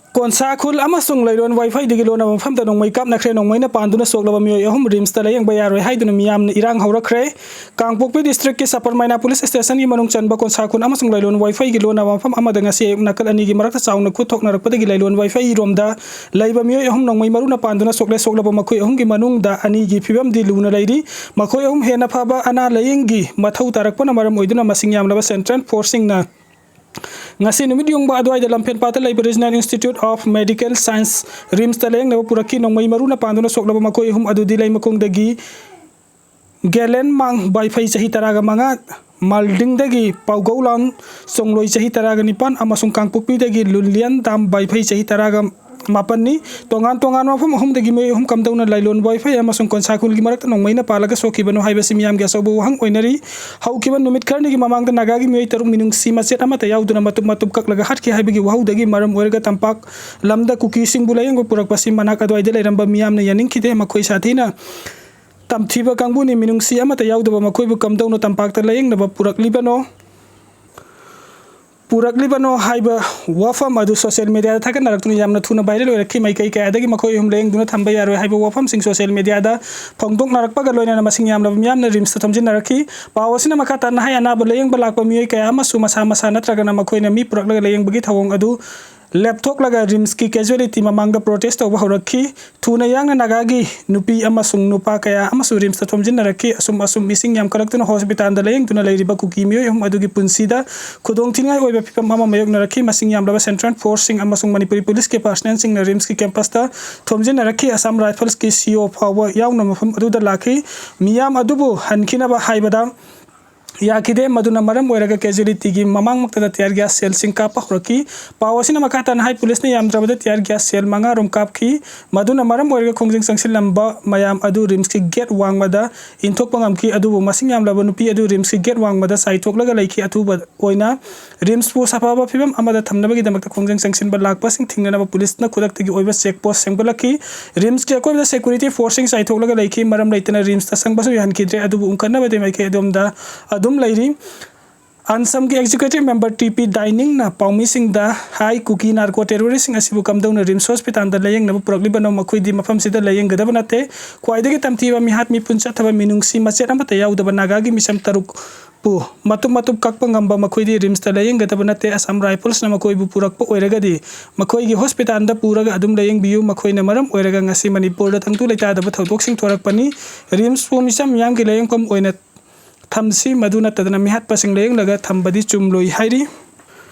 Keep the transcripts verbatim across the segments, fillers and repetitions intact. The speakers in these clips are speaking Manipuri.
ꯀꯣꯟꯁꯥꯈꯨꯜ ꯑꯃꯁꯨꯡ ꯂꯩꯔꯣꯟ ꯋꯥꯏꯐꯩꯗꯒꯤ ꯂꯣꯟꯅꯕ ꯃꯐꯝꯗ ꯅꯣꯡꯃꯩ ꯀꯥꯞꯅꯈ꯭ꯔꯦ꯫ ꯅꯣꯡꯃꯩꯅ ꯄꯥꯟꯗꯨꯅ ꯁꯣꯛꯂꯕ ꯃꯤꯑꯣꯏ ꯑꯍꯨꯝ ꯔꯤꯝꯁꯇ ꯂꯥꯌꯦꯡꯕ ꯌꯥꯔꯣꯏ ꯍꯥꯏꯗꯨꯅ ꯃꯤꯌꯥꯝꯅ ꯏꯔꯥꯡ ꯍꯧꯔꯛꯈ꯭ꯔꯦ꯫ ꯀꯥꯡꯄꯣꯛꯄꯤ ꯗꯤꯁꯇ꯭ꯔꯤꯛꯀꯤ ꯁꯄꯔꯃꯥꯏꯅꯥ ꯄꯨꯂꯤꯁ ꯁ꯭ꯇꯦꯁꯟꯒꯤ ꯃꯅꯨꯡ ꯆꯟꯕ ꯀꯣꯟꯁꯥꯈꯨꯜ ꯑꯃꯁꯨꯡ ꯂꯩꯂꯣꯟ ꯋꯥꯏꯐꯩꯒꯤ ꯂꯣꯟꯅꯕ ꯃꯐꯝ ꯑꯃꯗ ꯉꯁꯤ ꯑꯌꯨꯛ ꯅꯥꯀꯜ ꯑꯅꯤꯒꯤ ꯃꯔꯛꯇ ꯆꯥꯎꯅ ꯈꯨꯠ ꯊꯣꯛꯅꯔꯛꯄꯗꯒꯤ ꯂꯩꯂꯣꯟ ꯋꯥꯏꯐꯩꯔꯣꯝꯗ ꯂꯩꯕ ꯃꯤꯑꯣꯏ ꯑꯍꯨꯝ ꯅꯣꯡꯃꯩ ꯃꯔꯨꯅ ꯄꯥꯟꯗꯨꯅ ꯁꯣꯛꯂꯦ꯫ ꯁꯣꯛꯂꯕ ꯃꯈꯣꯏ ꯑꯍꯨꯝꯒꯤ ꯃꯅꯨꯡꯗ ꯑꯅꯤꯒꯤ ꯐꯤꯕꯝꯗꯤ ꯂꯨꯅ ꯂꯩꯔꯤ꯫ ꯃꯈꯣꯏ ꯑꯍꯨꯝ ꯍꯦꯟꯅ ꯐꯕ ꯑꯅꯥ ꯂꯥꯌꯦꯡꯒꯤ ꯃꯊꯧ ꯇꯥꯔꯛꯄꯅ ꯃꯔꯝ ꯑꯣꯏꯗꯨꯅ ꯃꯁꯤꯡ ꯌꯥꯝꯂꯕ ꯁꯦꯟꯇ꯭ꯔꯦꯜ ꯐꯣꯔꯁꯁꯤꯡꯅ ꯉꯁꯤ ꯅꯨꯃꯤꯠ ꯌꯨꯡꯕ ꯑꯗꯨꯋꯥꯏꯗ ꯂꯝꯐꯦꯟꯄꯥꯠꯇ ꯂꯩꯕ regional institute of medical science, ꯔꯤꯝꯁꯇ ꯂꯥꯌꯦꯡꯅꯕ ꯄꯨꯔꯛꯈꯤ꯫ ꯅꯣꯡꯃꯩ ꯃꯔꯨꯅ ꯄꯥꯟꯗꯨꯅ ꯁꯣꯛꯂꯕ ꯃꯈꯣꯏ ꯑꯍꯨꯝ ꯑꯗꯨꯗꯤ ꯂꯩꯃꯈꯣꯡꯗꯒꯤ ꯒꯦꯂꯦꯟꯃꯥꯡ ꯕꯥꯏꯐꯩ, ꯆꯍꯤ ꯇꯔꯥꯒ ꯃꯉꯥ, ꯃꯥꯜꯗꯤꯡꯗꯒꯤ ꯄꯥꯎꯒꯧꯂꯥꯟ ꯆꯣꯡꯂꯣꯏ, ꯆꯍꯤ ꯇꯔꯥꯒ ꯅꯤꯄꯥꯟ, ꯑꯃꯁꯨꯡ ꯀꯥꯡꯄꯣꯛꯄꯤꯗꯒꯤ ꯂꯨꯟꯂꯤꯌꯟ ꯗꯥꯝ ꯕꯥꯏꯐꯩ, ꯆꯍꯤ ꯇꯔꯥꯒ ꯃꯥꯄꯟꯅꯤ꯫ ꯇꯣꯉꯥꯟ ꯇꯣꯉꯥꯟꯕ ꯃꯐꯝ ꯑꯍꯨꯝꯗꯒꯤ ꯃꯤꯑꯣꯏ ꯑꯍꯨꯝ ꯀꯝꯗꯧꯅ ꯂꯥꯏꯂꯣꯟ ꯋꯥꯏꯐꯩ ꯑꯃꯁꯨꯡ ꯀꯣꯟꯁꯥꯈꯨꯜꯒꯤ ꯃꯔꯛꯇ ꯅꯣꯡꯃꯩꯅ ꯄꯥꯜꯂꯒ ꯁꯣꯛꯈꯤꯕꯅꯣ ꯍꯥꯏꯕꯁꯤ ꯃꯤꯌꯥꯝꯒꯤ ꯑꯆꯧꯕ ꯋꯥꯍꯪ ꯑꯣꯏꯅꯔꯤ꯫ ꯍꯧꯈꯤꯕ ꯅꯨꯃꯤꯠ ꯈꯔꯅꯤꯒꯤ ꯃꯃꯥꯡꯗ ꯅꯥꯒꯥꯒꯤ ꯃꯤꯑꯣꯏ ꯇꯔꯨꯛ ꯃꯤꯅꯨꯡꯁꯤ ꯃꯆꯦꯠ ꯑꯃꯠꯇ ꯌꯥꯎꯗꯅ ꯃꯇꯨꯞ ꯃꯇꯨꯞ ꯀꯛꯂꯒ ꯍꯥꯠꯈꯤ ꯍꯥꯏꯕꯒꯤ ꯋꯥꯍꯧꯗꯒꯤ ꯃꯔꯝ ꯑꯣꯏꯔꯒ ꯇꯝꯄꯥꯛ ꯂꯝꯗ ꯀꯨꯀꯤꯁꯤꯡꯕꯨ ꯂꯥꯌꯦꯡꯕ ꯄꯨꯔꯛꯄꯁꯤ ꯃꯅꯥꯛ ꯑꯗꯨꯋꯥꯏꯗ ꯂꯩꯔꯝꯕ ꯃꯤꯌꯥꯝꯅ ꯌꯥꯅꯤꯡꯈꯤꯗꯦ꯫ ꯃꯈꯣꯏ ꯁꯥꯊꯤꯅ ꯇꯝꯊꯤꯕ ꯀꯥꯡꯕꯨꯅꯤ꯫ ꯃꯤꯅꯨꯡꯁꯤ ꯑꯃꯠꯇ ꯌꯥꯎꯗꯕ ꯃꯈꯣꯏꯕꯨ ꯀꯝꯗꯧꯅ ꯇꯝꯄꯥꯛꯇ ꯂꯥꯌꯦꯡꯅꯕ ꯄꯨꯔꯛꯂꯤꯕꯅꯣ? ꯄꯨꯔꯛꯂꯤꯕꯅꯣ ꯍꯥꯏꯕ ꯋꯥꯐꯝ ꯑꯗꯨ ꯁꯣꯁꯤꯌꯦꯜ ꯃꯦꯗꯤꯌꯥꯗ ꯊꯥꯒꯠꯅꯔꯛꯇꯨꯅ ꯌꯥꯝꯅ ꯊꯨꯅ ꯚꯥꯏꯔꯦꯜ ꯑꯣꯏꯔꯛꯈꯤ꯫ ꯃꯥꯏꯀꯩ ꯀꯌꯥꯗꯒꯤ ꯃꯈꯣꯏ ꯑꯍꯨꯝ ꯂꯥꯌꯦꯡꯗꯨꯅ ꯊꯝꯕ ꯌꯥꯔꯣꯏ ꯍꯥꯏꯕ ꯋꯥꯐꯝꯁꯤꯡ ꯁꯣꯁꯤꯌꯦꯜ ꯃꯦꯗꯤꯌꯥꯗ ꯐꯣꯡꯗꯣꯛꯅꯔꯛꯄꯒ ꯂꯣꯏꯅꯅ ꯃꯁꯤꯡ ꯌꯥꯝꯂꯕ ꯃꯤꯌꯥꯝꯅ ꯔꯤꯝꯁꯇ ꯊꯣꯝꯖꯤꯟꯅꯔꯛꯈꯤ꯫ ꯄꯥꯎ ꯑꯁꯤꯅ ꯃꯈꯥ ꯇꯥꯅ ꯍꯥꯏ, ꯑꯅꯥꯕ ꯂꯥꯌꯦꯡꯕ ꯂꯥꯛꯄ ꯃꯤꯑꯣꯏ ꯀꯌꯥ ꯑꯃꯁꯨ ꯃꯁꯥ ꯃꯁꯥ ꯅꯠꯇ꯭ꯔꯒꯅ ꯃꯈꯣꯏꯅ ꯃꯤ ꯄꯨꯔꯛꯂꯒ ꯂꯥꯌꯦꯡꯕꯒꯤ ꯊꯧꯑꯣꯡ ꯑꯗꯨ ꯂꯦꯞꯊꯣꯛꯂꯒ ꯔꯤꯝꯁꯀꯤ ꯀꯦꯖꯨꯋꯦꯂꯤꯇꯤ ꯃꯃꯥꯡꯗ ꯄ꯭ꯔꯣꯇꯦꯁ ꯇꯧꯕ ꯍꯧꯔꯛꯈꯤ꯫ ꯊꯨꯅ ꯌꯥꯡꯅ ꯅꯥꯒꯥꯒꯤ ꯅꯨꯄꯤ ꯑꯃꯁꯨꯡ ꯅꯨꯄꯥ ꯀꯌꯥ ꯑꯃꯁꯨ ꯔꯤꯝꯁꯇ ꯊꯣꯝꯖꯤꯟꯅꯔꯛꯈꯤ꯫ ꯑꯁꯨꯝ ꯑꯁꯨꯝ ꯃꯤꯁꯤꯡ ꯌꯥꯝꯈꯠꯂꯛꯇꯨꯅ ꯍꯣꯁꯄꯤꯇꯥꯜꯗ ꯂꯥꯌꯦꯡꯗꯨꯅ ꯂꯩꯔꯤꯕ ꯀꯨꯀꯤ ꯃꯤꯑꯣꯏ ꯑꯍꯨꯝ ꯑꯗꯨꯒꯤ ꯄꯨꯟꯁꯤꯗ ꯈꯨꯗꯣꯡꯊꯤꯅꯤꯡꯉꯥꯏ ꯑꯣꯏꯕ ꯐꯤꯚꯝ ꯑꯃ ꯃꯥꯌꯣꯛꯅꯔꯛꯈꯤ꯫ ꯃꯁꯤꯡ ꯌꯥꯝꯂꯕ ꯁꯦꯟꯇ꯭ꯔꯦꯜ ꯐꯣꯔꯁꯁꯤꯡ ꯑꯃꯁꯨꯡ ꯃꯅꯤꯄꯨꯔꯤ ꯄꯨꯂꯤꯁꯀꯤ ꯄꯥꯔꯁꯅꯦꯜꯁꯤꯡꯅ ꯔꯤꯝꯁꯀꯤ ꯀꯦꯝꯄꯁꯇ ꯊꯣꯝꯖꯤꯟꯅꯔꯛꯈꯤ꯫ ꯑꯁꯥꯝ ꯔꯥꯏꯐꯜꯁꯀꯤ ꯁꯤ ꯑꯣ ꯐꯥꯎꯕ ꯌꯥꯎꯅ ꯃꯐꯝ ꯑꯗꯨꯗ ꯂꯥꯛꯈꯤ꯫ ꯃꯤꯌꯥꯝ ꯑꯗꯨꯕꯨ ꯍꯟꯈꯤꯅꯕ ꯍꯥꯏꯕꯗ ꯌꯥꯈꯤꯗꯦ꯫ ꯃꯗꯨꯅ ꯃꯔꯝ ꯑꯣꯏꯔꯒ ꯀꯦꯖꯨꯋꯦꯂꯤꯇꯤꯒꯤ ꯃꯃꯥꯡꯃꯛꯇꯗ ꯇꯤꯌꯥꯔ ꯒ꯭ꯌꯥꯁ ꯁꯦꯜꯁꯤꯡ ꯀꯥꯞꯄ ꯍꯧꯔꯛꯈꯤ꯫ ꯄꯥꯎ ꯑꯁꯤꯅ ꯃꯈꯥ ꯇꯥꯅ ꯍꯥꯏ, ꯄꯨꯂꯤꯁꯅ ꯌꯥꯝꯗ꯭ꯔꯕꯗ ꯇꯤꯌꯥꯔ ꯒ꯭ꯌꯥꯁ ꯁꯦꯜ ꯃꯉꯥ ꯔꯣꯝ ꯀꯥꯞꯈꯤ꯫ ꯃꯗꯨꯅ ꯃꯔꯝ ꯑꯣꯏꯔꯒ ꯈꯣꯡꯖꯪ ꯆꯪꯁꯤꯜꯂꯝꯕ ꯃꯌꯥꯝ ꯑꯗꯨ ꯔꯤꯝꯁꯀꯤ ꯒꯦꯠ ꯋꯥꯡꯃꯗ ꯏꯟꯊꯣꯛꯄ ꯉꯝꯈꯤ꯫ ꯑꯗꯨꯕꯨ ꯃꯁꯤꯡ ꯌꯥꯝꯂꯕ ꯅꯨꯄꯤ ꯑꯗꯨ ꯔꯤꯝꯁꯀꯤ ꯒꯦꯠ ꯋꯥꯡꯃꯗ ꯆꯥꯏꯊꯣꯛꯂꯒ ꯂꯩꯈꯤ꯫ ꯑꯊꯨꯕ ꯑꯣꯏꯅ ꯔꯤꯝꯁꯄꯨ ꯁꯥꯐꯕ ꯐꯤꯕꯝ ꯑꯃꯗ ꯊꯝꯅꯕꯒꯤꯗꯃꯛꯇ ꯈꯣꯡꯖꯪ ꯆꯪꯁꯤꯟꯕ ꯂꯥꯛꯄꯁꯤꯡ ꯊꯤꯡꯅꯅꯕ ꯄꯨꯂꯤꯁꯅ ꯈꯨꯗꯛꯇꯒꯤ ꯑꯣꯏꯕ ꯆꯦꯛ ꯄꯣꯁ ꯁꯦꯝꯒꯠꯂꯛꯈꯤ꯫ ꯔꯤꯝꯁꯀꯤ ꯑꯀꯣꯏꯕꯗ ꯁꯦꯀ꯭ꯌꯨꯔꯤꯇꯤ ꯐꯣꯔꯁꯁꯤꯡ ꯆꯥꯏꯊꯣꯛꯂꯒ ꯂꯩꯈꯤ꯫ ꯃꯔꯝ ꯂꯩꯇꯅ ꯔꯤꯝꯁꯇ ꯆꯪꯕꯁꯨ ꯌꯥꯍꯟꯈꯤꯗ꯭ꯔꯦ꯫ ꯑꯗꯨꯕꯨ ꯎꯪꯈꯠꯅꯕꯗꯤ ꯃꯥꯏꯀꯩ ꯑꯗꯣꯝꯗ ꯑꯗꯨꯝ ꯂꯩꯔꯤ꯫ ꯑꯟꯁꯝꯒꯤ executive member T P ꯗꯥꯏꯅꯤꯡꯅ ꯄꯥꯎꯃꯤꯁꯤꯡꯗ ꯍꯥꯏ, ꯀꯨꯀꯤ ꯅꯥꯔꯀꯣ ꯇꯦꯔꯣꯔꯤꯁꯁꯤꯡ ꯑꯁꯤꯕꯨ ꯀꯝꯗꯧꯅ ꯔꯤꯝꯁ ꯍꯣꯁꯄꯤꯇꯥꯜꯗ ꯂꯥꯌꯦꯡꯅꯕ ꯄꯨꯔꯛꯂꯤꯕꯅꯣ? ꯃꯈꯣꯏꯗꯤ ꯃꯐꯝꯁꯤꯗ ꯂꯥꯌꯦꯡꯒꯗꯕ ꯅꯠꯇꯦ꯫ ꯈ꯭ꯋꯥꯏꯗꯒꯤ ꯇꯝꯊꯤꯕ ꯃꯤꯍꯥꯠ ꯃꯤꯄꯨꯟ ꯆꯠꯊꯕ ꯃꯤꯅꯨꯡꯁꯤ ꯃꯆꯦꯠ ꯑꯃꯠꯇ ꯌꯥꯎꯗꯕ ꯅꯥꯒꯥꯒꯤ ꯃꯤꯁꯝ ꯇꯔꯨꯛꯄꯨ ꯃꯇꯨꯞ ꯃꯇꯨꯞ ꯀꯛꯄ ꯉꯝꯕ ꯃꯈꯣꯏꯗꯤ ꯔꯤꯝꯁꯇ ꯂꯥꯌꯦꯡꯒꯗꯕ ꯅꯠꯇꯦ꯫ ꯑꯁꯥꯝ ꯔꯥꯏꯐꯜꯁꯅ ꯃꯈꯣꯏꯕꯨ ꯄꯨꯔꯛꯄ ꯑꯣꯏꯔꯒꯗꯤ ꯃꯈꯣꯏꯒꯤ ꯍꯣꯁꯄꯤꯇꯥꯜꯗ ꯄꯨꯔꯒ ꯑꯗꯨꯝ ꯂꯥꯌꯦꯡꯕꯤꯌꯨ꯫ ꯃꯈꯣꯏꯅ ꯃꯔꯝ ꯑꯣꯏꯔꯒ ꯉꯁꯤ ꯃꯅꯤꯄꯨꯔꯗ ꯇꯪꯗꯨ ꯂꯩꯇꯥꯗꯕ ꯊꯧꯗꯣꯛꯁꯤꯡ ꯊꯣꯔꯛꯄꯅꯤ꯫ ꯔꯤꯝꯁꯄꯨ ꯃꯤꯆꯝ ꯃꯤꯌꯥꯝꯒꯤ ꯂꯥꯌꯦꯡꯐꯝ ꯑꯣꯏꯅ ꯊꯝꯁꯤ꯫ ꯃꯗꯨ ꯅꯠꯇꯗꯅ ꯃꯤꯍꯥꯠꯄꯁꯤꯡ ꯂꯥꯌꯦꯡꯂꯒ ꯊꯝꯕꯗꯤ ꯆꯨꯝꯂꯣꯏ ꯍꯥꯏꯔꯤ꯫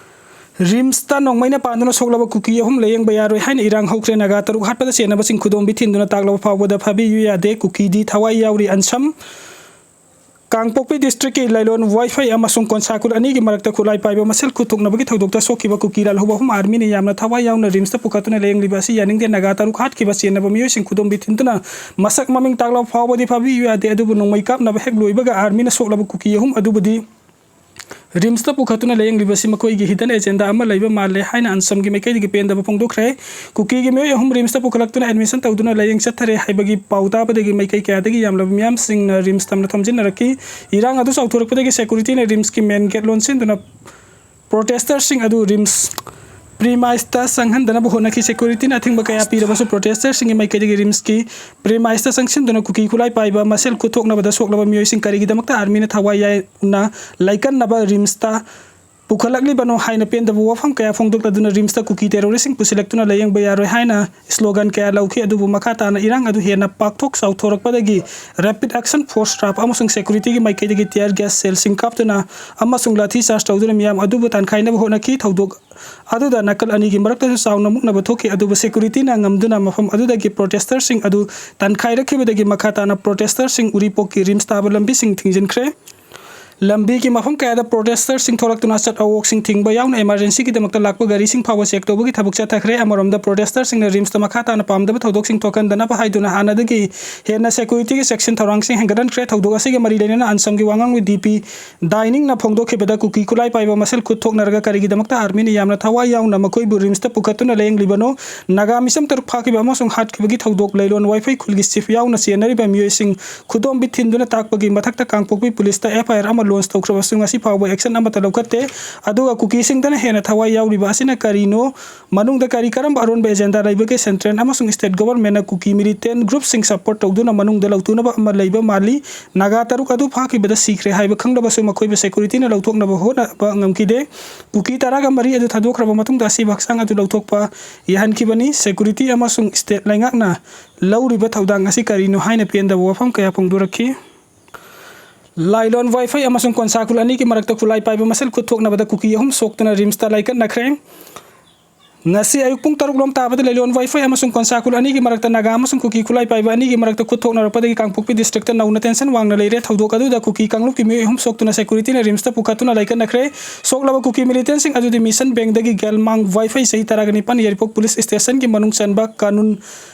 ꯔꯤꯝꯁꯇ ꯅꯣꯡꯃꯩꯅ ꯄꯥꯟꯗꯨꯅ ꯁꯣꯛꯂꯕ ꯀꯨꯀꯤ ꯑꯍꯨꯝ ꯂꯥꯌꯦꯡꯕ ꯌꯥꯔꯣꯏ ꯍꯥꯏꯅ ꯏꯔꯥꯡ ꯍꯧꯈ꯭ꯔꯦ꯫ ꯅꯥꯒꯥ ꯇꯔꯨꯛ ꯍꯥꯠꯄꯗ ꯆꯦꯟꯅꯕꯁꯤꯡ ꯈꯨꯗꯣꯝꯕꯤ ꯊꯤꯟꯗꯨꯅ ꯇꯥꯛꯂꯕ ꯐꯥꯎꯕꯗ ꯐꯥꯕꯤꯌꯨ ꯌꯥꯗꯦ꯫ ꯀꯨꯀꯤꯗꯤ ꯊꯋꯥꯏ ꯌꯥꯎꯔꯤ꯫ ꯑꯟꯁꯝ ꯀꯥꯡꯄꯣꯛꯄꯤ ꯗꯤꯁꯇ꯭ꯔꯤꯛꯀꯤ ꯂꯥꯏꯂꯣꯟ ꯋꯥꯏꯐꯩ ꯑꯃꯁꯨꯡ ꯀꯣꯟꯁꯥ ꯈꯨꯜ ꯑꯅꯤꯒꯤ ꯃꯔꯛꯇ ꯈꯨꯠꯂꯥꯏ ꯄꯥꯏꯕ ꯃꯁꯦꯜ ꯈꯨꯠ ꯊꯣꯛꯅꯕꯒꯤ ꯊꯧꯗꯣꯛꯇ ꯁꯣꯛꯈꯤꯕ ꯀꯨꯀꯤ ꯂꯥꯜꯍꯧꯕ ꯑꯍꯨꯝ ꯑꯥꯔꯃꯤꯅ ꯌꯥꯝꯅ ꯊꯋꯥꯏ ꯌꯥꯎꯅ ꯔꯤꯝꯁꯇ ꯄꯨꯈꯠꯇꯨꯅ ꯂꯥꯌꯦꯡꯂꯤꯕ ꯑꯁꯤ ꯌꯥꯅꯤꯡꯗꯦ꯫ ꯅꯥꯒꯥ ꯇꯔꯨꯛ ꯍꯥꯠꯈꯤꯕ ꯆꯦꯟꯅꯕ ꯃꯤꯑꯣꯏꯁꯤꯡ ꯈꯨꯗꯣꯝꯕꯤ ꯊꯤꯟꯗꯨꯅ ꯃꯁꯛ ꯃꯃꯤꯡ ꯇꯥꯛꯂꯕ ꯐꯥꯎꯕꯗꯤ ꯐꯥꯕꯤꯌꯨ ꯌꯥꯗꯦ꯫ ꯑꯗꯨꯕꯨ ꯅꯣꯡꯃꯩ ꯀꯥꯞꯅꯕ ꯍꯦꯛ ꯂꯣꯏꯕꯒ ꯑꯥꯔꯃꯤꯅ ꯁꯣꯛꯂꯕ ꯀꯨꯀꯤ ꯑꯍꯨꯝ ꯑꯗꯨꯕꯨꯗꯤ ꯔꯤꯝꯁꯇ ꯄꯨꯈꯠꯇꯨꯅ ꯂꯥꯌꯦꯡꯂꯤꯕꯁꯤ ꯃꯈꯣꯏꯒꯤ hidden agenda ꯑꯃ ꯂꯩꯕ ꯃꯥꯜꯂꯦ ꯍꯥꯏꯅ ꯑꯟꯁꯝꯒꯤ ꯃꯥꯏꯀꯩꯗꯒꯤ ꯄꯦꯟꯗꯕ ꯐꯣꯡꯗꯣꯛꯈ꯭ꯔꯦ꯫ ꯀꯨꯀꯤꯒꯤ ꯃꯤꯑꯣꯏ ꯑꯍꯨꯝ ꯔꯤꯝꯁꯇ ꯄꯨꯈꯠꯂꯛꯇꯨꯅ admission ꯇꯧꯗꯨꯅ ꯂꯥꯌꯦꯡ ꯆꯠꯊꯔꯦ ꯍꯥꯏꯕꯒꯤ ꯄꯥꯎ ꯇꯥꯕꯗꯒꯤ ꯃꯥꯏꯀꯩ ꯀꯌꯥꯗꯒꯤ ꯌꯥꯝꯂꯕ ꯃꯤꯌꯥꯝꯁꯤꯡꯅ ꯔꯤꯝꯁ ꯇꯝꯅ ꯊꯣꯝꯖꯤꯟꯅꯔꯛꯈꯤ꯫ ꯏꯔꯥꯡ ꯑꯗꯨ ꯆꯥꯎꯊꯣꯔꯛꯄꯗꯒꯤ ꯁꯦꯀ꯭ꯌꯨꯔꯤꯇꯤꯅ ꯔꯤꯝꯁꯀꯤ ꯃꯦꯟ ꯒꯦꯠ ꯂꯣꯟꯁꯤꯟꯗꯨꯅ ꯄ꯭ꯔꯣꯇꯦꯁꯇꯔꯁꯤꯡ ꯑꯗꯨ ꯔꯤꯝꯁ ꯄ꯭ꯔꯤꯃꯥꯏꯁꯇ ꯆꯪꯍꯟꯗꯅꯕ ꯍꯣꯠꯅꯈꯤ꯫ ꯁꯦꯀ꯭ꯌꯨꯔꯤꯇꯤꯅ ꯑꯊꯤꯡꯕ ꯀꯌꯥ ꯄꯤꯔꯕꯁꯨ ꯄ꯭ꯔꯣꯇꯦꯁꯇꯔꯁꯤꯡꯒꯤ ꯃꯥꯏꯀꯩꯗꯒꯤ ꯔꯤꯝꯁꯀꯤ ꯄ꯭ꯔꯤꯃꯥꯏꯁꯇ ꯆꯪꯁꯤꯟꯗꯨꯅ ꯀꯨꯀꯤ ꯈꯨꯠꯂꯥꯏ ꯄꯥꯏꯕ ꯃꯁꯦꯜ ꯈꯨꯠ ꯊꯣꯛꯅꯕꯗ ꯁꯣꯛꯂꯕ ꯃꯤꯑꯣꯏꯁꯤꯡ ꯀꯔꯤꯒꯤꯗꯃꯛꯇ ꯑꯥꯔꯃꯤꯅ ꯊꯋꯥꯏ ꯌꯥꯎꯅ ꯂꯥꯏꯀꯠꯅꯕ ꯔꯤꯝꯁꯇ ꯄꯨꯈꯠꯂꯛꯂꯤꯕꯅꯣ ꯍꯥꯏꯅ ꯄꯦꯟꯗꯕ ꯋꯥꯐꯝ ꯀꯌꯥ ꯐꯣꯡꯗꯣꯛꯂꯗꯨꯅ ꯔꯤꯝꯁꯇ ꯀꯨꯀꯤ ꯇꯦꯔꯣꯔꯤꯁꯁꯤꯡ ꯄꯨꯁꯤꯜꯂꯛꯇꯨꯅ ꯂꯥꯌꯦꯡꯕ ꯌꯥꯔꯣꯏ ꯍꯥꯏꯅ ꯁ꯭ꯂꯣꯒꯥꯟ ꯀꯌꯥ ꯂꯧꯈꯤ꯫ ꯑꯗꯨꯕꯨ ꯃꯈꯥ ꯇꯥꯅ ꯏꯔꯥꯡ ꯑꯗꯨ ꯍꯦꯟꯅ ꯄꯥꯛꯊꯣꯛ ꯆꯥꯎꯊꯣꯔꯛꯄꯗꯒꯤ ꯔꯦꯄꯤꯗ ꯑꯦꯛꯁꯟ ꯐꯣꯔꯁ, ꯔꯥꯞ ꯑꯃꯁꯨꯡ ꯁꯦꯀ꯭ꯌꯨꯔꯤꯇꯤꯒꯤ ꯃꯥꯏꯀꯩꯗꯒꯤ ꯇꯤꯌꯔ ꯒ꯭ꯌꯥꯁ ꯁꯦꯜꯁꯤꯡ ꯀꯥꯞꯇꯨꯅ ꯑꯃꯁꯨꯡ ꯂꯥꯊꯤ ꯆꯥꯔꯖ ꯇꯧꯗꯨꯅ ꯃꯤꯌꯥꯝ ꯑꯗꯨꯕꯨ ꯇꯥꯟꯈꯥꯏꯅꯕ ꯍꯣꯠꯅꯈꯤ꯫ ꯊꯧꯗꯣꯛ ꯑꯗꯨꯗ ꯅꯥꯀꯜ ꯑꯅꯤꯒꯤ ꯃꯔꯛꯇꯁꯨ ꯆꯥꯎꯅ ꯃꯨꯛꯅꯕ ꯊꯣꯛꯈꯤ꯫ ꯑꯗꯨꯕꯨ ꯁꯦꯀ꯭ꯌꯨꯔꯤꯇꯤꯅ ꯉꯝꯗꯨꯅ ꯃꯐꯝ ꯑꯗꯨꯗꯒꯤ ꯄ꯭ꯔꯣꯇꯦꯁꯇꯔꯁꯤꯡ ꯑꯗꯨ ꯇꯥꯟꯈꯥꯏꯔꯛꯈꯤꯕꯗꯒꯤ ꯃꯈꯥ ꯇꯥꯅ ꯄ꯭ꯔꯣꯇꯦꯁꯇꯔꯁꯤꯡ ꯎꯔꯤꯄꯣꯛꯀꯤ ꯔꯤꯝꯁ ꯇꯥꯕ ꯂꯝꯕꯤꯁꯤꯡ ꯊꯤꯡꯖꯤꯟꯈ꯭ꯔꯦ꯫ ꯂꯝꯕꯤꯒꯤ ꯃꯐꯝ ꯀꯌꯥꯗ ꯄ꯭ꯔꯣꯇꯦꯁꯇꯔꯁꯤꯡ ꯊꯣꯛꯂꯛꯇꯨꯅ ꯑꯆꯠ ꯑꯋꯣꯛꯁꯤꯡ ꯊꯤꯡꯕ ꯌꯥꯎꯅ ꯏꯃꯥꯔꯖꯦꯟꯁꯤꯒꯤꯗꯃꯛꯇ ꯂꯥꯛꯄ ꯒꯥꯔꯤꯁꯤꯡ ꯐꯥꯎꯕ ꯆꯦꯛ ꯇꯧꯕꯒꯤ ꯊꯕꯛ ꯆꯠꯊꯈ꯭ꯔꯦ꯫ ꯑꯃꯔꯣꯝꯗ ꯄ꯭ꯔꯣꯇꯦꯁꯇꯔꯁꯤꯡꯅ ꯔꯤꯝꯁꯇ ꯃꯈꯥ ꯇꯥꯅ ꯄꯥꯝꯗꯕ ꯊꯧꯗꯣꯛꯁꯤꯡ ꯊꯣꯛꯍꯟꯗꯅꯕ ꯍꯥꯏꯗꯨꯅ ꯍꯥꯟꯅꯗꯒꯤ ꯍꯦꯟꯅ ꯁꯦꯀ꯭ꯌꯨꯔꯤꯇꯤꯒꯤ ꯆꯦꯛꯁꯤꯟ ꯊꯧꯔꯥꯡꯁꯤꯡ ꯍꯦꯟꯒꯠꯍꯟꯈ꯭ꯔꯦ꯫ ꯊꯧꯗꯣꯛ ꯑꯁꯤꯒꯤ ꯃꯔꯤ ꯂꯩꯅꯅ ꯑꯟꯁꯝꯒꯤ ꯋꯥꯉꯥꯡꯂꯣꯏ ꯗꯤ ꯄꯤ ꯗꯥꯏꯅꯤꯡꯅ ꯐꯣꯡꯗꯣꯛꯈꯤꯕꯗ ꯀꯨꯀꯤ ꯈꯨꯠꯂꯥꯏ ꯄꯥꯏꯕ ꯃꯁꯦꯜ ꯈꯨꯠ ꯊꯣꯛꯅꯔꯒ ꯀꯔꯤꯒꯤꯗꯃꯛꯇ ꯑꯥꯔꯃꯤꯅ ꯌꯥꯝꯅ ꯊꯋꯥꯏ ꯌꯥꯎꯅ ꯃꯈꯣꯏꯕꯨ ꯔꯤꯝꯁꯇ ꯄꯨꯈꯠꯇꯨꯅ ꯂꯥꯌꯦꯡꯂꯤꯕꯅꯣ? ꯅꯥꯒꯥ ꯃꯤꯁꯝ ꯇꯔꯨꯛ ꯐꯥꯈꯤꯕ ꯑꯃꯁꯨꯡ ꯍꯥꯠꯈꯤꯕꯒꯤ ꯊꯧꯗꯣꯛ ꯂꯩꯂꯣꯟ ꯋꯥꯏꯐꯩ ꯈꯨꯜꯒꯤ ꯆꯤꯐ ꯌꯥꯎꯅ ꯆꯦꯟꯅꯔꯤꯕ ꯃꯤꯑꯣꯏꯁꯤꯡ ꯈꯨꯗꯣꯝꯕꯤ ꯊꯤꯟꯗꯨꯅ ꯇꯥꯛꯄꯒꯤ ꯃꯊꯛꯇ ꯀꯥꯡꯄꯣꯛꯄꯤ ꯄꯨꯂꯤꯁꯇ ꯑꯦꯐ ꯑꯥꯏ ꯑꯥꯔ ꯑꯃ ꯂꯣꯟꯁ ꯇꯧꯈ꯭ꯔꯕꯁꯨ ꯉꯁꯤ ꯐꯥꯎꯕ ꯑꯦꯛꯁꯟ ꯑꯃꯠꯇ ꯂꯧꯈꯠꯇꯦ꯫ ꯑꯗꯨꯒ ꯀꯨꯀꯤꯁꯤꯡꯗꯅ ꯍꯦꯟꯅ ꯊꯋꯥꯏ ꯌꯥꯎꯔꯤꯕ ꯑꯁꯤꯅ ꯀꯔꯤꯅꯣ? ꯃꯅꯨꯡꯗ ꯀꯔꯤ ꯀꯔꯝꯕ ꯑꯔꯣꯟꯕ ꯑꯦꯖꯦꯟꯗꯥ ꯂꯩꯕꯒꯦ? ꯁꯦꯟꯇ꯭ꯔꯦꯜ ꯑꯃꯁꯨꯡ ꯁ꯭ꯇꯦꯠ ꯒꯣꯚꯔꯟꯃꯦꯟꯠꯅ ꯀꯨꯀꯤ ꯃꯤꯂꯤꯇꯦꯟꯠ ꯒ꯭ꯔꯨꯞꯁꯤꯡ ꯁꯄꯣꯔꯠ ꯇꯧꯗꯨꯅ ꯃꯅꯨꯡꯗ ꯂꯧꯊꯨꯅꯕ ꯑꯃ ꯂꯩꯕ ꯃꯥꯜꯂꯤ꯫ ꯅꯥꯒꯥ ꯇꯔꯨꯛ ꯑꯗꯨ ꯐꯥꯈꯤꯕꯗ ꯁꯤꯈ꯭ꯔꯦ ꯍꯥꯏꯕ ꯈꯪꯂꯕꯁꯨ ꯃꯈꯣꯏꯕꯨ ꯁꯦꯀ꯭ꯌꯨꯔꯤꯇꯤꯅ ꯂꯧꯊꯣꯛꯅꯕ ꯍꯣꯠꯅꯕ ꯉꯝꯈꯤꯗꯦ꯫ ꯀꯨꯀꯤ ꯇꯔꯥꯒ ꯃꯔꯤ ꯑꯗꯨ ꯊꯥꯗꯣꯛꯈ꯭ꯔꯕ ꯃꯇꯨꯡꯗ ꯑꯁꯤꯕ ꯍꯛꯆꯥꯡ ꯑꯗꯨ ꯂꯧꯊꯣꯛꯄ ꯌꯥꯍꯟꯈꯤꯕꯅꯤ꯫ ꯁꯦꯀ꯭ꯌꯨꯔꯤꯇꯤ ꯑꯃꯁꯨꯡ ꯁ꯭ꯇꯦꯠ ꯂꯩꯉꯥꯛꯅ ꯂꯧꯔꯤꯕ ꯊꯧꯗꯥꯡ ꯑꯁꯤ ꯀꯔꯤꯅꯣ ꯍꯥꯏꯅ ꯄꯦꯟꯗꯕ ꯋꯥꯐꯝ ꯀꯌꯥ ꯐꯣꯡꯗꯣꯔꯛꯈꯤ꯫ ꯂꯥꯏꯂꯣꯟ ꯋꯥꯏꯐꯩ ꯑꯃꯁꯨꯡ ꯀꯣꯟꯁꯥ ꯈꯨꯜ ꯑꯅꯤꯒꯤ ꯃꯔꯛꯇ ꯈꯨꯠꯂꯥꯏ ꯄꯥꯏꯕ ꯃꯁꯦꯜ ꯈꯨꯠ ꯊꯣꯛꯅꯕꯗ ꯀꯨꯀꯤ ꯑꯍꯨꯝ ꯁꯣꯛꯇꯨꯅ ꯔꯤꯝꯁꯇ ꯂꯥꯏꯀꯠꯅꯈ꯭ꯔꯦ꯫ ꯉꯁꯤ ꯑꯌꯨꯛ ꯄꯨꯡ ꯇꯔꯨꯛ ꯂꯣꯝ ꯇꯥꯕꯗ ꯂꯥꯏꯂꯣꯟ ꯋꯥꯏꯐꯩ ꯑꯃꯁꯨꯡ ꯀꯣꯟꯁꯥ ꯈꯨꯜ ꯑꯅꯤꯒꯤ ꯃꯔꯛꯇ ꯅꯥꯒꯥ ꯑꯃꯁꯨꯡ ꯀꯨꯀꯤ ꯈꯨꯠꯂꯥꯏ ꯄꯥꯏꯕ ꯑꯅꯤꯒꯤ ꯃꯔꯛꯇ ꯈꯨꯠ ꯊꯣꯛꯅꯔꯛꯄꯗꯒꯤ ꯀꯥꯡꯄꯣꯛꯄꯤ ꯗꯤꯁꯇ꯭ꯔꯤꯛꯇ ꯅꯧꯅ ꯇꯦꯟꯁꯟ ꯋꯥꯡꯅ ꯂꯩꯔꯦ꯫ ꯊꯧꯗꯣꯛ ꯑꯗꯨꯗ ꯀꯨꯀꯤ ꯀꯥꯡꯂꯨꯞꯀꯤ ꯃꯤꯑꯣꯏ ꯑꯍꯨꯝ ꯁꯣꯛꯇꯨꯅ ꯁꯦꯀ꯭ꯌꯨꯔꯤꯇꯤꯅ ꯔꯤꯝꯁꯇ ꯄꯨꯈꯠꯇꯨꯅ ꯂꯥꯏꯀꯠꯅꯈ꯭ꯔꯦ꯫ ꯁꯣꯛꯂꯕ ꯀꯨꯀꯤ ꯃꯤꯂꯤꯇꯦꯟꯁꯤꯡ ꯑꯗꯨꯗꯤ ꯃꯤꯁꯟ ꯕꯦꯡꯗꯒꯤ ꯒꯦꯜꯃꯥꯡ ꯋꯥꯏꯐꯩ ꯆꯍꯤ ꯇꯔꯥꯒ ꯅꯤꯄꯥꯟ ꯌꯥꯏꯔꯤꯄꯣꯛ ꯄꯨꯂꯤꯁ ꯁ꯭ꯇꯦꯁꯟꯒꯤ ꯃꯅꯨꯡ ꯆꯟꯕ ꯀꯥꯅꯨꯟ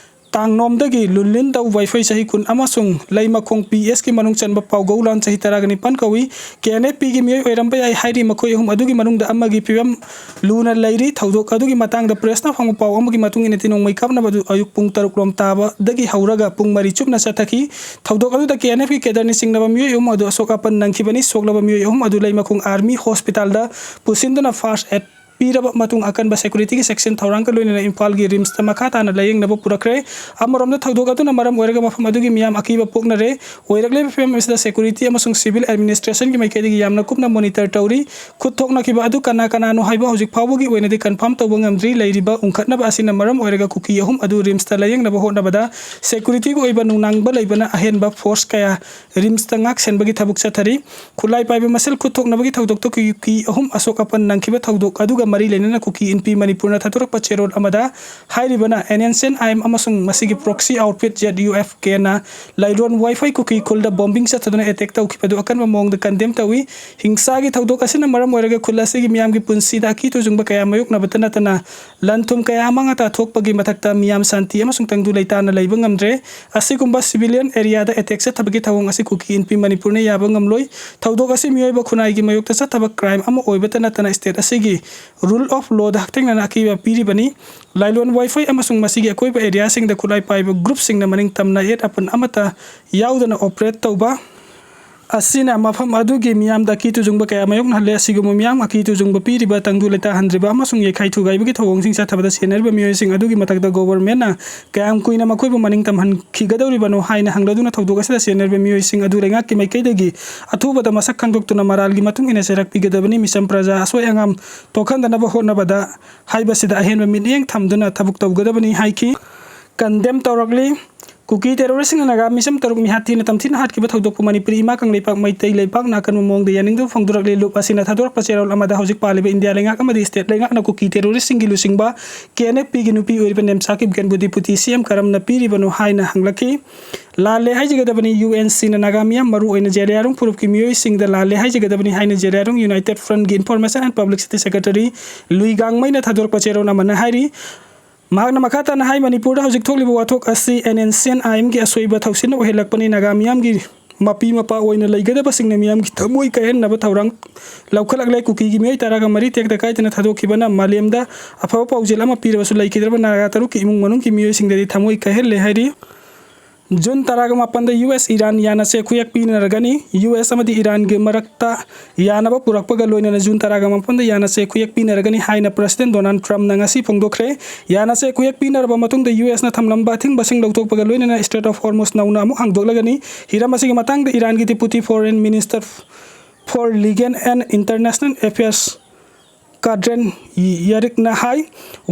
ꯇꯥꯡꯅꯣꯝꯗꯒꯤ ꯂꯨꯟꯂꯤꯟꯗꯧ ꯋꯥꯏꯐꯩ ꯆꯍꯤ ꯀꯨꯟ ꯑꯃꯁꯨꯡ ꯂꯩꯃꯈꯣꯡ ꯄꯤ ꯑꯦꯁꯀꯤ ꯃꯅꯨꯡ ꯆꯟꯕ ꯄꯥꯎꯒꯧꯂꯥꯟ ꯆꯍꯤ ꯇꯔꯥꯒ ꯅꯤꯄꯥꯟ ꯀꯧꯏ꯫ ꯀꯦ ꯑꯦꯟ ꯑꯦꯐ ꯄꯤꯒꯤ ꯃꯤꯑꯣꯏ ꯑꯣꯏꯔꯝꯕ ꯌꯥꯏ ꯍꯥꯏꯔꯤ꯫ ꯃꯈꯣꯏ ꯑꯍꯨꯝ ꯑꯗꯨꯒꯤ ꯃꯅꯨꯡꯗ ꯑꯃꯒꯤ ꯐꯤꯕꯝ ꯂꯨꯅ ꯂꯩꯔꯤ꯫ ꯊꯧꯗꯣꯛ ꯑꯗꯨꯒꯤ ꯃꯇꯥꯡꯗ ꯄ꯭ꯔꯦꯁꯅ ꯐꯪꯕ ꯄꯥꯎ ꯑꯃꯒꯤ ꯃꯇꯨꯡ ꯏꯟꯅꯗꯤ ꯅꯣꯡꯃꯩ ꯀꯥꯞꯅꯕ ꯑꯗꯨ ꯑꯌꯨꯛ ꯄꯨꯡ ꯇꯔꯨꯛ ꯂꯣꯝ ꯇꯥꯕꯗꯒꯤ ꯍꯧꯔꯒ ꯄꯨꯡ ꯃꯔꯤ ꯆꯨꯞꯅ ꯆꯠꯊꯈꯤ꯫ ꯊꯧꯗꯣꯛ ꯑꯗꯨꯗ ꯀꯦ ꯑꯦꯟ ꯑꯦꯐꯀꯤ ꯀꯦꯗꯔꯅ ꯆꯤꯡꯅꯕ ꯃꯤꯑꯣꯏ ꯑꯍꯨꯝ ꯑꯗꯨ ꯑꯁꯣꯛ ꯑꯄꯟ ꯅꯪꯈꯤꯕꯅꯤ꯫ ꯁꯣꯛꯂꯕ ꯃꯤꯑꯣꯏ ꯑꯍꯨꯝ ꯑꯗꯨ ꯂꯩꯃꯈꯣꯡ ꯑꯥꯔꯃꯤ ꯍꯣꯁꯄꯤꯇꯥꯜꯗ ꯄꯨꯁꯤꯟꯗꯨꯅ ꯐꯥꯔꯁ ꯑꯦꯗ ꯄꯤꯔꯕ ꯃꯇꯨꯡ ꯑꯀꯟꯕ ꯁꯦꯀ꯭ꯌꯨꯔꯤꯇꯤꯒꯤ ꯁꯦꯛꯁꯟ ꯊꯧꯔꯥꯡꯒ ꯂꯣꯏꯅꯅ ꯏꯝꯐꯥꯜꯒꯤ ꯔꯤꯝꯁꯇ ꯃꯈꯥ ꯇꯥꯅ ꯂꯥꯌꯦꯡꯅꯕ ꯄꯨꯔꯛꯈ꯭ꯔꯦ꯫ ꯑꯃꯔꯣꯝꯗ ꯊꯧꯗꯣꯛ ꯑꯗꯨꯅ ꯃꯔꯝ ꯑꯣꯏꯔꯒ ꯃꯐꯝ ꯑꯗꯨꯒꯤ ꯃꯤꯌꯥꯝ ꯑꯀꯤꯕ ꯄꯣꯛꯅꯔꯦ꯫ ꯑꯣꯏꯔꯛꯂꯤꯕ ꯐꯤꯕꯝ ꯑꯁꯤꯗ ꯁꯦꯀ꯭ꯌꯨꯔꯤꯇꯤ ꯑꯃꯁꯨꯡ ꯁꯤꯚꯤꯜ ꯑꯦꯗꯃꯤꯅꯤꯁꯇ꯭ꯔꯦꯁꯟꯒꯤ ꯃꯥꯏꯀꯩꯗꯒꯤ ꯌꯥꯝꯅ ꯀꯨꯞꯅ ꯃꯣꯅꯤꯇꯔ ꯇꯧꯔꯤ꯫ ꯈꯨꯠ ꯊꯣꯛꯅꯈꯤꯕ ꯑꯗꯨ ꯀꯅꯥ ꯀꯅꯥꯅꯣ ꯍꯥꯏꯕ ꯍꯧꯖꯤꯛ ꯐꯥꯎꯕꯒꯤ ꯑꯣꯏꯅꯗꯤ ꯀꯟꯐꯥꯔꯝ ꯇꯧꯕ ꯉꯝꯗ꯭ꯔꯤ꯫ ꯂꯩꯔꯤꯕ ꯎꯪꯈꯠꯅꯕ ꯑꯁꯤꯅ ꯃꯔꯝ ꯑꯣꯏꯔꯒ ꯀꯨꯀꯤ ꯑꯍꯨꯝ ꯑꯗꯨ ꯔꯤꯝꯁꯇ ꯂꯥꯌꯦꯡꯅꯕ ꯍꯣꯠꯅꯕꯗ ꯁꯦꯀ꯭ꯌꯨꯔꯤꯇꯤꯒꯤ ꯑꯣꯏꯕ ꯅꯨꯡꯅꯥꯡꯕ ꯂꯩꯕꯅ ꯑꯍꯦꯟꯕ ꯐꯣꯔꯁ ꯀꯌꯥ ꯔꯤꯝꯁꯇ ꯉꯥꯛ ꯁꯦꯟꯕꯒꯤ ꯊꯕꯛ ꯆꯠꯊꯔꯤ꯫ ꯈꯨꯠꯂꯥꯏ ꯄꯥꯏꯕ ꯃꯁꯦꯜ ꯈꯨꯠ ꯊꯣꯛꯅꯕꯒꯤ ꯊꯧꯗꯣꯛꯇ ꯀꯨꯀꯤ ꯑꯍꯨꯝ ꯑꯁꯣꯛ ꯑꯄꯟ ꯅꯪꯈꯤꯕ ꯊꯧꯗꯣꯛ ꯑꯗꯨꯒ ꯃꯔꯤ ꯂꯩꯅꯅ ꯀꯨꯀꯤ ꯏꯟꯄꯤ ꯃꯅꯤꯄꯨꯔꯅ ꯊꯥꯗꯣꯔꯛꯄ ꯆꯦꯔꯣꯜ ꯑꯃꯗ ꯍꯥꯏꯔꯤꯕꯅ N N C N I M ꯑꯃꯁꯨꯡ ꯃꯁꯤꯒꯤ proxy outfit Z U F ꯀꯦꯅ ꯂꯥꯏꯂꯣꯟ ꯋꯥꯏꯐꯩ ꯀꯨꯀꯤ ꯈꯨꯜꯗ ꯕꯣꯝꯕꯤꯡ ꯆꯠꯊꯗꯨꯅ ꯑꯦꯇꯦꯛ ꯇꯧꯈꯤꯕꯗꯨ ꯑꯀꯟꯕ ꯃꯑꯣꯡꯗ ꯀꯟꯗꯦꯝ ꯇꯧꯏ꯫ ꯍꯤꯡꯁꯥꯒꯤ ꯊꯧꯗꯣꯛ ꯑꯁꯤꯅ ꯃꯔꯝ ꯑꯣꯏꯔꯒ ꯈꯨꯜ ꯑꯁꯤꯒꯤ ꯃꯤꯌꯥꯝꯒꯤ ꯄꯨꯟꯁꯤꯗ ꯑꯀꯤ ꯇꯨꯖꯨꯡꯕ ꯀꯌꯥ ꯃꯥꯌꯣꯛꯅꯕꯇ ꯅꯠꯇꯅ ꯂꯟ ꯊꯨꯝ ꯀꯌꯥ ꯑꯃꯥꯡ ꯑꯇꯥ ꯊꯣꯛꯄꯒꯤ ꯃꯊꯛꯇ ꯃꯤꯌꯥꯝ ꯁꯥꯟꯇꯤ ꯑꯃꯁꯨꯡ ꯇꯪꯗꯨ ꯂꯩꯇꯥꯅ ꯂꯩꯕ ꯉꯝꯗ꯭ꯔꯦ꯫ ꯑꯁꯤꯒꯨꯝꯕ ꯁꯤꯚꯤꯂꯤꯌꯟ ꯑꯦꯔꯤꯌꯥꯗ ꯑꯦꯇꯦꯛ ꯆꯠꯊꯕꯒꯤ ꯊꯧꯑꯣꯡ ꯑꯁꯤ ꯀꯨꯀꯤ ꯏꯟꯄꯤ ꯃꯅꯤꯄꯨꯔꯅ ꯌꯥꯕ ꯉꯝꯂꯣꯏ꯫ ꯊꯧꯗꯣꯛ ꯑꯁꯤ ꯃꯤꯑꯣꯏꯕ ꯈꯨꯟꯅꯥꯏꯒꯤ ꯃꯥꯌꯣꯛꯇ ꯆꯠꯊꯕ ꯀ꯭ꯔꯥꯏꯝ ꯑꯃ ꯑꯣꯏꯕꯇ ꯅꯠꯇꯅ ꯁ꯭ꯇꯦꯠ ꯑꯁꯤꯒꯤ ꯔꯨꯜ ꯑꯣꯐ ꯂꯣꯗ ꯍꯛꯊꯦꯡꯅꯅ ꯑꯀꯤꯕ ꯄꯤꯔꯤꯕꯅꯤ꯫ ꯂꯥꯏꯂꯣꯟ ꯋꯥꯏꯐꯩ ꯑꯃꯁꯨꯡ ꯃꯁꯤꯒꯤ ꯑꯀꯣꯏꯕ ꯑꯦꯔꯤꯌꯥꯁꯤꯡꯗ ꯈꯨꯠꯂꯥꯏ ꯄꯥꯏꯕ ꯒ꯭ꯔꯨꯞꯁꯤꯡꯅ ꯃꯅꯤꯡ ꯇꯝꯅ ꯑꯦꯠ ꯑꯄꯟ ꯑꯃꯠꯇ ꯌꯥꯎꯗꯅ ꯑꯣꯄꯔꯦꯠ ꯇꯧꯕ ꯑꯁꯤꯅ ꯃꯐꯝ ꯑꯗꯨꯒꯤ ꯃꯤꯌꯥꯝꯗ ꯑꯀꯤ ꯇꯨꯖꯨꯡꯕ ꯀꯌꯥ ꯃꯥꯌꯣꯛꯅꯍꯜꯂꯦ꯫ ꯑꯁꯤꯒꯨꯝꯕ ꯃꯤꯌꯥꯝ ꯑꯀꯤ ꯇꯨꯖꯨꯡꯕ ꯄꯤꯔꯤꯕ, ꯇꯪꯗꯨ ꯂꯩꯇꯥꯍꯟꯗ꯭ꯔꯤꯕ ꯑꯃꯁꯨꯡ ꯌꯩꯈꯥꯏ ꯊꯨꯒꯥꯏꯕꯒꯤ ꯊꯧꯑꯣꯡꯁꯤꯡ ꯆꯠꯊꯕꯗ ꯁꯦꯟꯅꯔꯤꯕ ꯃꯤꯑꯣꯏꯁꯤꯡ ꯑꯗꯨꯒꯤ ꯃꯊꯛꯇ ꯒꯣꯚꯔꯟꯃꯦꯟꯠꯅ ꯀꯌꯥꯝ ꯀꯨꯏꯅ ꯃꯈꯣꯏꯕꯨ ꯃꯅꯤꯡ ꯇꯝꯍꯟꯈꯤꯒꯗꯧꯔꯤꯕꯅꯣ ꯍꯥꯏꯅ ꯍꯪꯂꯗꯨꯅ ꯊꯧꯗꯣꯛ ꯑꯁꯤꯗ ꯁꯦꯟꯅꯔꯤꯕ ꯃꯤꯑꯣꯏꯁꯤꯡ ꯑꯗꯨ ꯂꯩꯉꯥꯛꯀꯤ ꯃꯥꯏꯀꯩꯗꯒꯤ ꯑꯊꯨꯕꯗ ꯃꯁꯛ ꯈꯪꯗꯣꯛꯇꯨꯅ ꯃꯔꯥꯜꯒꯤ ꯃꯇꯨꯡ ꯏꯟꯅ ꯆꯩꯔꯥꯛ ꯄꯤꯒꯗꯕꯅꯤ꯫ ꯃꯤꯆꯝ ꯄ꯭ꯔꯖꯥ ꯑꯁꯣꯏ ꯑꯉꯥꯝ ꯊꯣꯛꯍꯟꯗꯅꯕ ꯍꯣꯠꯅꯕꯗ ꯍꯥꯏꯕꯁꯤꯗ ꯑꯍꯦꯟꯕ ꯃꯤꯠꯌꯦꯡ ꯊꯝꯗꯨꯅ ꯊꯕꯛ ꯇꯧꯒꯗꯕꯅꯤ ꯍꯥꯏꯈꯤ꯫ ꯀꯟꯗꯦꯝ ꯇꯧꯔꯛꯂꯤ꯫ ꯀꯨꯀꯤ ꯇꯦꯔꯣꯔꯤꯁ꯭ꯠꯁꯤꯡꯅ ꯅꯥꯒꯥ ꯃꯤꯆꯝ ꯇꯔꯨꯛ ꯃꯤꯍꯥꯠ ꯊꯤꯅ ꯇꯝꯊꯤꯅ ꯍꯥꯠꯈꯤꯕ ꯊꯧꯗꯣꯛꯄꯨ ꯃꯅꯤꯄꯨꯔꯤ ꯏꯃꯥ ꯀꯪꯂꯩꯄꯥꯛ ꯃꯩꯇꯩ ꯂꯩꯄꯥꯛꯅ ꯑꯀꯟꯕ ꯃꯑꯣꯡꯗ ꯌꯥꯅꯤꯡꯗꯕ ꯐꯣꯡꯗꯣꯔꯛꯂꯤ꯫ ꯂꯨꯞ ꯑꯁꯤꯅ ꯊꯥꯗꯣꯔꯛꯄ ꯆꯦꯔꯣꯜ ꯑꯃꯗ ꯍꯧꯖꯤꯛ ꯄꯥꯜꯂꯤꯕ ꯏꯟꯗꯤꯌꯥ ꯂꯩꯉꯥꯛ ꯑꯃꯗꯤ ꯁ꯭ꯇꯦꯠ ꯂꯩꯉꯥꯛꯅ ꯀꯨꯀꯤ ꯇꯦꯔꯣꯔꯤꯁ꯭ꯠꯁꯤꯡꯒꯤ ꯂꯨꯆꯤꯡꯕ ꯀꯦ ꯑꯦꯟ ꯑꯦꯐ ꯄꯤꯒꯤ ꯅꯨꯄꯤ ꯑꯣꯏꯔꯤꯕ ꯅꯦꯝꯁꯥ ꯀꯤꯞꯒꯦꯟꯕꯨ ꯗꯤꯄꯨꯇꯤ ꯁꯤ ꯑꯦꯝ ꯀꯔꯝꯅ ꯄꯤꯔꯤꯕꯅꯣ ꯍꯥꯏꯅ ꯍꯪꯂꯛꯈꯤ꯫ ꯂꯥꯜꯂꯦ ꯍꯥꯏꯖꯒꯗꯕꯅꯤ, ꯌꯨ ꯑꯦꯟ ꯁꯤꯅ ꯅꯥꯒꯥ ꯃꯤꯌꯥꯝ ꯃꯔꯨ ꯑꯣꯏꯅ ꯖꯦꯂꯤꯌꯥꯡꯔꯣꯡ ꯐꯨꯔꯨꯞꯀꯤ ꯃꯤꯑꯣꯏꯁꯤꯡꯗ ꯂꯥꯜꯂꯦ ꯍꯥꯏꯖꯒꯗꯕꯅꯤ ꯍꯥꯏꯅ ꯖꯦꯂꯤꯌꯥꯡꯔꯣꯡ ꯌꯨꯅꯥꯏꯇꯦꯗ ꯐ꯭ꯔꯟꯠꯀꯤ information and publicity secretary Lui ꯒꯥꯡꯃꯩꯅ ꯊꯥꯗꯣꯔꯛꯄ ꯆꯦꯔꯣꯜ ꯑꯃꯅ ꯍꯥꯏꯔꯤ꯫ ꯃꯍꯥꯛꯅ ꯃꯈꯥ ꯇꯥꯅ ꯍꯥꯏ, ꯃꯅꯤꯄꯨꯔꯗ ꯍꯧꯖꯤꯛ ꯊꯣꯛꯂꯤꯕ ꯋꯥꯊꯣꯛ ꯑꯁꯤ ꯑꯦꯟ ꯑꯦꯟ ꯁꯤ ꯑꯦꯟ ꯑꯥꯏ ꯑꯦꯝꯒꯤ ꯑꯁꯣꯏꯕ ꯊꯧꯁꯤꯜꯅ ꯑꯣꯏꯍꯜꯂꯛꯄꯅꯤ꯫ ꯅꯥꯒꯥ ꯃꯤꯌꯥꯝꯒꯤ ꯃꯄꯤ ꯃꯄꯥ ꯑꯣꯏꯅ ꯂꯩꯒꯗꯕꯁꯤꯡꯅ ꯃꯤꯌꯥꯝꯒꯤ ꯊꯃꯣꯏ ꯀꯥꯏꯍꯟꯅꯕ ꯊꯧꯔꯥꯡ ꯂꯧꯈꯠꯂꯛꯂꯦ꯫ ꯀꯨꯀꯤꯒꯤ ꯃꯤꯑꯣꯏ ꯇꯔꯥꯒ ꯃꯔꯤ ꯇꯦꯛꯇ ꯀꯥꯏꯗꯅ ꯊꯥꯗꯣꯛꯈꯤꯕꯅ ꯃꯥꯂꯦꯝꯗ ꯑꯐꯕ ꯄꯥꯎꯖꯦꯜ ꯑꯃ ꯄꯤꯔꯕꯁꯨ ꯂꯩꯈꯤꯗ꯭ꯔꯕ ꯅꯥꯒꯥ ꯇꯔꯨꯛꯀꯤ ꯏꯃꯨꯡ ꯃꯅꯨꯡꯒꯤ ꯃꯤꯑꯣꯏꯁꯤꯡꯗꯗꯤ ꯊꯃꯣꯏ ꯀꯥꯏꯍꯜꯂꯦ ꯍꯥꯏꯔꯤ꯫ ꯖꯨꯟ ꯇꯔꯥꯒ ꯃꯥꯄꯟꯗ ꯌꯨ ꯑꯦꯁ ꯏꯔꯥꯟ ꯌꯥꯅꯁꯦ ꯈꯨꯌꯦꯛ ꯄꯤꯅꯔꯒꯅꯤ꯫ ꯌꯨ ꯑꯦꯁ ꯑꯃꯗꯤ ꯏꯔꯥꯟꯒꯤ ꯃꯔꯛꯇ ꯌꯥꯅꯕ ꯄꯨꯔꯛꯄꯒ ꯂꯣꯏꯅꯅ ꯖꯨꯟ ꯇꯔꯥꯒ ꯃꯥꯄꯟꯗ ꯌꯥꯅꯁꯦ ꯈꯨꯌꯦꯛ ꯄꯤꯅꯔꯒꯅꯤ ꯍꯥꯏꯅ ꯄ꯭ꯔꯦꯁꯤꯗꯦꯟꯠ ꯗꯣꯅꯥꯜꯗ ꯇ꯭ꯔꯝꯞꯅ ꯉꯁꯤ ꯐꯣꯡꯗꯣꯛꯈ꯭ꯔꯦ꯫ ꯌꯥꯅꯁꯦ ꯈꯨꯌꯦꯛ ꯄꯤꯅꯔꯕ ꯃꯇꯨꯡꯗ ꯌꯨ ꯑꯦꯁꯅ ꯊꯝꯂꯝꯕ ꯑꯊꯤꯡꯕꯁꯤꯡ ꯂꯧꯊꯣꯛꯄꯒ ꯂꯣꯏꯅꯅ ꯁ꯭ꯇ꯭ꯔꯦꯠ ꯑꯣꯐ ꯍꯣꯔꯃꯨꯖ ꯅꯧꯅ ꯑꯃꯨꯛ ꯍꯥꯡꯗꯣꯛꯂꯒꯅꯤ꯫ ꯍꯤꯔꯝ ꯑꯁꯤꯒꯤ ꯃꯇꯥꯡꯗ ꯏꯔꯥꯟꯒꯤ deputy foreign minister for legal and international affairs ꯀꯥꯗ꯭ꯔꯦꯟ ꯌꯥꯔꯤꯛꯅ ꯍꯥꯏ,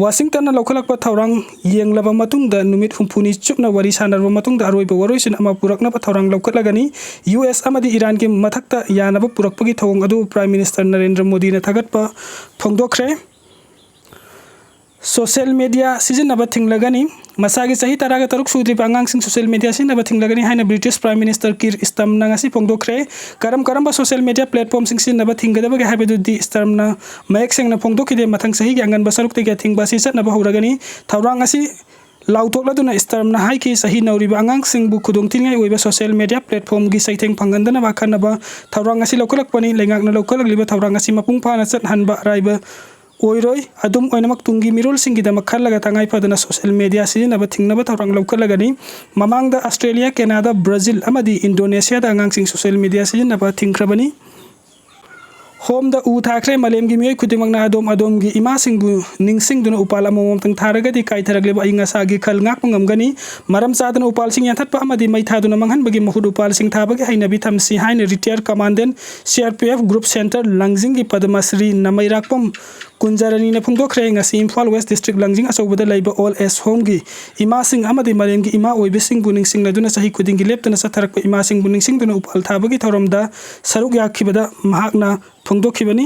ꯋꯥꯁꯤꯡꯇꯟꯅ ꯂꯧꯈꯠꯂꯛꯄ ꯊꯧꯔꯥꯡ ꯌꯦꯡꯂꯕ ꯃꯇꯨꯡꯗ ꯅꯨꯃꯤꯠ ꯍꯨꯝꯐꯨꯅꯤ ꯆꯨꯞꯅ ꯋꯥꯔꯤ ꯁꯥꯟꯅꯔꯕ ꯃꯇꯨꯡꯗ ꯑꯔꯣꯏꯕ ꯋꯥꯔꯣꯏꯁꯤꯟ ꯑꯃ ꯄꯨꯔꯛꯅꯕ ꯊꯧꯔꯥꯡ ꯂꯧꯈꯠꯂꯒꯅꯤ꯫ ꯌꯨ ꯑꯦꯁ ꯑꯃꯗꯤ ꯏꯔꯥꯟꯒꯤ ꯃꯊꯛꯇ ꯌꯥꯅꯕ ꯄꯨꯔꯛꯄꯒꯤ ꯊꯧꯑꯣꯡ ꯑꯗꯨ ꯄ꯭ꯔꯥꯏꯝ ꯃꯤꯅꯤꯁꯇꯔ ꯅꯔꯦꯟꯗ꯭ꯔ ꯃꯣꯗꯤꯅ ꯊꯥꯒꯠꯄ ꯐꯣꯡꯗꯣꯛꯈ꯭ꯔꯦ꯫ ꯁꯣꯁꯤꯌꯦꯜ ꯃꯤꯗꯤꯌꯥ ꯁꯤꯖꯤꯟꯅꯕ ꯊꯤꯡꯂꯒꯅꯤ꯫ ꯃꯁꯥꯒꯤ ꯆꯍꯤ ꯇꯔꯥꯒ ꯇꯔꯨꯛ ꯁꯨꯗ꯭ꯔꯤꯕ ꯑꯉꯥꯡꯁꯤꯡ ꯁꯣꯁꯤꯌꯦꯜ ꯃꯤꯗꯤꯌꯥ ꯁꯤꯖꯤꯟꯅꯕ ꯊꯤꯡꯂꯒꯅꯤ ꯍꯥꯏꯅ ꯕ꯭ꯔꯤꯇꯤꯁ ꯄ꯭ꯔꯥꯏꯝ ꯃꯤꯅꯤꯁꯇꯔ ꯀꯤꯔ ꯁ꯭ꯇꯥꯔꯃꯔꯅ ꯉꯁꯤ ꯐꯣꯡꯗꯣꯛꯈ꯭ꯔꯦ꯫ ꯀꯔꯝ ꯀꯔꯝꯕ ꯁꯣꯁꯤꯌꯦꯜ ꯃꯤꯗꯤꯌꯥ ꯄ꯭ꯂꯦꯠꯐꯣꯔꯝꯁꯤꯡ ꯁꯤꯖꯤꯟꯅꯕ ꯊꯤꯡꯒꯗꯕꯒꯦ ꯍꯥꯏꯕꯗꯨꯗꯤ ꯁ꯭ꯇꯥꯔꯃꯔꯅ ꯃꯌꯦꯛ ꯁꯦꯡꯅ ꯐꯣꯡꯗꯣꯛꯈꯤꯗꯦ꯫ ꯃꯊꯪ ꯆꯍꯤꯒꯤ ꯑꯉꯟꯕ ꯁꯔꯨꯛꯇꯒꯤ ꯑꯊꯤꯡꯕ ꯑꯁꯤ ꯆꯠꯅꯕ ꯍꯧꯔꯒꯅꯤ꯫ ꯊꯧꯔꯥꯡ ꯑꯁꯤ ꯂꯥꯎꯊꯣꯛꯂꯗꯨꯅ ꯁ꯭ꯇꯥꯔꯃꯔꯅ ꯍꯥꯏꯈꯤ, ꯆꯍꯤ ꯅꯧꯔꯤꯕ ꯑꯉꯥꯡꯁꯤꯡꯕꯨ ꯈꯨꯗꯣꯡꯊꯤꯅꯤꯡꯉꯥꯏ ꯑꯣꯏꯕ ꯁꯣꯁꯤꯌꯦꯜ ꯃꯤꯗꯤꯌꯥ ꯄ꯭ꯂꯦꯠꯐꯣꯔꯝꯒꯤ ꯆꯩꯊꯦꯡ ꯐꯪꯍꯟꯗꯅꯕ ꯑꯈꯟꯅꯕ ꯊꯧꯔꯥꯡ ꯑꯁꯤ ꯂꯧꯈꯠꯂꯛꯄꯅꯤ꯫ ꯂꯩꯉꯥꯛꯅ ꯂꯧꯈꯠꯂꯛꯂꯤꯕ ꯊꯧꯔꯥꯡ ꯑꯁꯤ ꯃꯄꯨꯡ ꯐꯥꯅ ꯆꯠꯍꯟꯕ ꯑꯔꯥꯏꯕ ꯑꯣꯏꯔꯣꯏ꯫ ꯑꯗꯨꯝ ꯑꯣꯏꯅꯃꯛ, ꯇꯨꯡꯒꯤ ꯃꯤꯔꯣꯜꯁꯤꯡꯒꯤꯗꯃꯛ ꯈꯜꯂꯒ ꯇꯉꯥꯏ ꯐꯗꯅ social media ꯁꯤꯖꯤꯟꯅꯕ ꯊꯤꯡꯅꯕ ꯊꯧꯔꯥꯡ ꯂꯧꯈꯠꯂꯒꯅꯤ꯫ ꯃꯃꯥꯡꯗ Australia, Canada, Brazil ꯑꯃꯗꯤ Indonesia ꯗ ꯑꯉꯥꯡꯁꯤꯡ social media ꯁꯤꯖꯤꯟꯅꯕ ꯊꯤꯡꯈ꯭ꯔꯕꯅꯤ꯫ ꯍꯣꯝꯗ ꯎ ꯊꯥꯈ꯭ꯔꯦ꯫ ꯃꯥꯂꯦꯝꯒꯤ ꯃꯤꯑꯣꯏ ꯈꯨꯗꯤꯡꯃꯛꯅ ꯑꯗꯣꯝ ꯑꯗꯣꯝꯒꯤ ꯏꯃꯥꯁꯤꯡꯕꯨ ꯅꯤꯡꯁꯤꯡꯗꯨꯅ ꯎꯄꯥꯜ ꯑꯃꯃꯝꯇꯪ ꯊꯥꯔꯒꯗꯤ ꯀꯥꯏꯊꯔꯛꯂꯤꯕ ꯑꯏꯪ ꯑꯁꯥꯒꯤ ꯈꯜ ꯉꯥꯛꯄ ꯉꯝꯒꯅꯤ꯫ ꯃꯔꯝ ꯆꯥꯗꯅ ꯎꯄꯥꯜꯁꯤꯡ ꯌꯥꯟꯊꯠꯄ ꯑꯃꯗꯤ ꯃꯩ ꯊꯥꯗꯨꯅ ꯃꯥꯡꯍꯟꯕꯒꯤ ꯃꯍꯨꯠ ꯎꯄꯥꯜꯁꯤꯡ ꯊꯥꯕꯒꯤ ꯍꯩꯅꯕꯤ ꯊꯝꯁꯤ ꯍꯥꯏꯅ retired commandant C R P F group centre ꯂꯥꯡꯖꯤꯡꯒꯤ Padma Shri ꯅꯃꯩꯔꯥꯛꯄꯝ ꯀꯨꯟꯖꯔꯅꯤꯅ ꯐꯣꯡꯗꯣꯛꯈ꯭ꯔꯦ꯫ ꯉꯁꯤ ꯏꯝꯐꯥꯜ West District ꯂꯥꯡꯖꯤꯡ ꯑꯆꯧꯕꯗ ꯂꯩꯕ Old Age Home ꯒꯤ ꯏꯃꯥꯁꯤꯡ ꯑꯃꯗꯤ ꯃꯥꯂꯦꯝꯒꯤ ꯏꯃꯥ ꯑꯣꯏꯕꯁꯤꯡꯕꯨ ꯅꯤꯡꯁꯤꯡꯅꯗꯨꯅ ꯆꯍꯤ ꯈꯨꯗꯤꯡꯒꯤ ꯂꯦꯞꯇꯅ ꯆꯠꯊꯔꯛꯄ ꯏꯃꯥꯁꯤꯡꯕꯨ ꯅꯤꯡꯁꯤꯡꯗꯨꯅ ꯎꯄꯥꯜ ꯊꯥꯕꯒꯤ ꯊꯧꯔꯝꯗ ꯁꯔꯨꯛ ꯌꯥꯈꯤꯕꯗ ꯃꯍꯥꯛꯅ ꯐꯣꯡꯗꯣꯛꯈꯤꯕꯅꯤ꯫